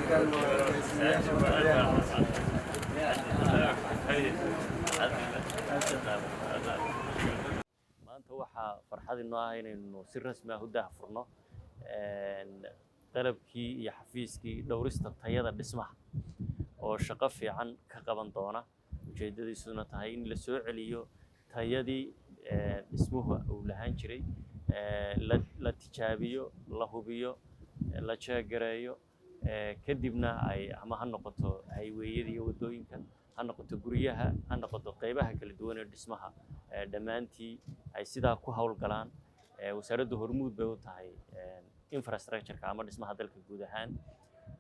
Halkan waa agaasimayaasha fadhiyaan. Maanta waxaa farxad inoo ah inaynu si rasmi ah u daahfurno qalabkii iyo xafiiskii dhowrista tayada dhismaha oo shaqo fiican ka qaban doona, ujeeddadiisuna tahay in la soo celiyo tayadii dhismuhu uu lahaan jiray, la tijaabiyo, la hubiyo, la check gareeyo, kadibna ay ama ha noqoto highway-yada iyo waddooyinka, ha noqoto guryaha, ha noqoto qeybaha kala duwan ee dhismaha, dhammaantii ay sidaa ku howlgalaan. Wasaaraddu hormuud bay u tahay infrastructure-ka ama dhismaha dalka guud ahaan,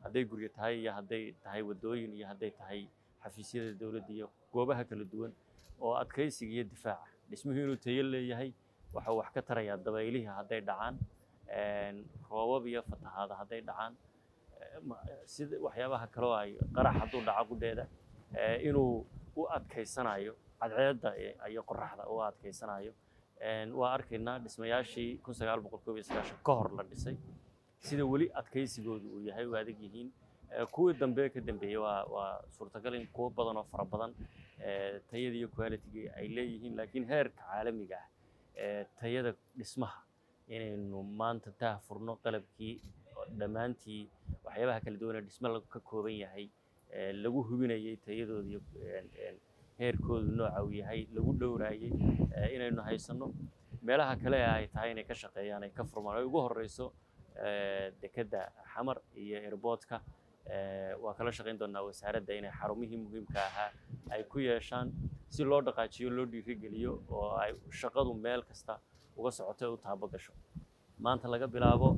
hadday guryo tahay iyo hadday tahay waddooyin iyo hadday tahay xafiisyada dowladda iyo goobaha kala duwan oo adkaysiga iyo difaaca dhismuhu inuu tayo leeyahay. Waxa uu wax ka tarayaa dabaylihii hadday dhacaan, roobab iyo fatahaada hadday dhacaan, sida waxyaabaha kaloo ay qarax hadduu dhaco qudheeda, inuu u adkaysanayo cadceedda iyo qoraxda u adkaysanayo. Waa arkaynaa dhismayaashii 1991 ka hor la dhisay sida weli adkaysigoodu uu yahay, u adag yihiin. Kuwii dambe ka dambeeyey waa suurtagal in kuwo badan oo fara badan tayada iyo quality ay leeyihiin, laakiin heerka caalamiga ah ee tayada dhismaha inaynu maanta daahfurno qalabkii dhammaantii waxyaabaha kala duwan ee dhisme ka kooban yahay lagu hubinayay tayadooda iyo heerkoodu nooca uu yahay lagu dhowraayey inaynu haysanno. Meelaha kale ee ay tahay inay ka shaqeeyaan, ay ka furmaan, ay ugu horeyso dekedda Xamar iyo airportka, waa kala shaqayn doonaa wasaaradda inay xarumihii muhiimka ahaa ay ku yeeshaan si loo dhaqaajiyo, loo dhiirigeliyo oo ay shaqadu meel kasta uga socoto, u taabo gasho. Maanta laga bilaabo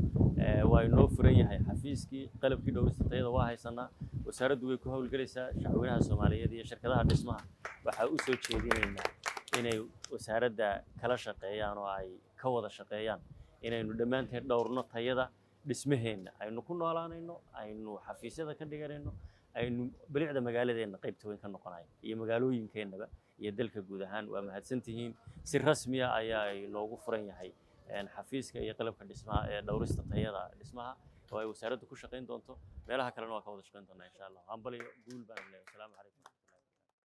waa inoo furan yahay xafiiskii. Qalabkii dhowrista tayada waa haysanaa, wasaaraddu way ku howlgelaysaa. Shacweynaha Soomaaliyeed iyo shirkadaha dhismaha waxaa u soo jeedinaynaa inay wasaaradda kala shaqeeyaan oo ay ka wada shaqeeyaan inaynu dhammaanteen dhowrno tayada dhismaheenna aynu ku noolaanayno, aynu xafiisyada ka dhiganayno, aynu bilicda magaaladeenna qaybta weyn ka noqonayo iyo magaalooyinkeennaba iyo dalka guud ahaan. Waa mahadsantihiin. Si rasmiya ayaa inoogu furan yahay xafiiska iyo qalabka dhismaha ee dhowrista tayada dhismaha oo ay wasaaraddu ku shaqayn doonto. Meelaha kalena waa ka wada shaqayn doonaa, insha Allah. Hambaliyo, guul baan leeyahay. Asalaamu calaykum.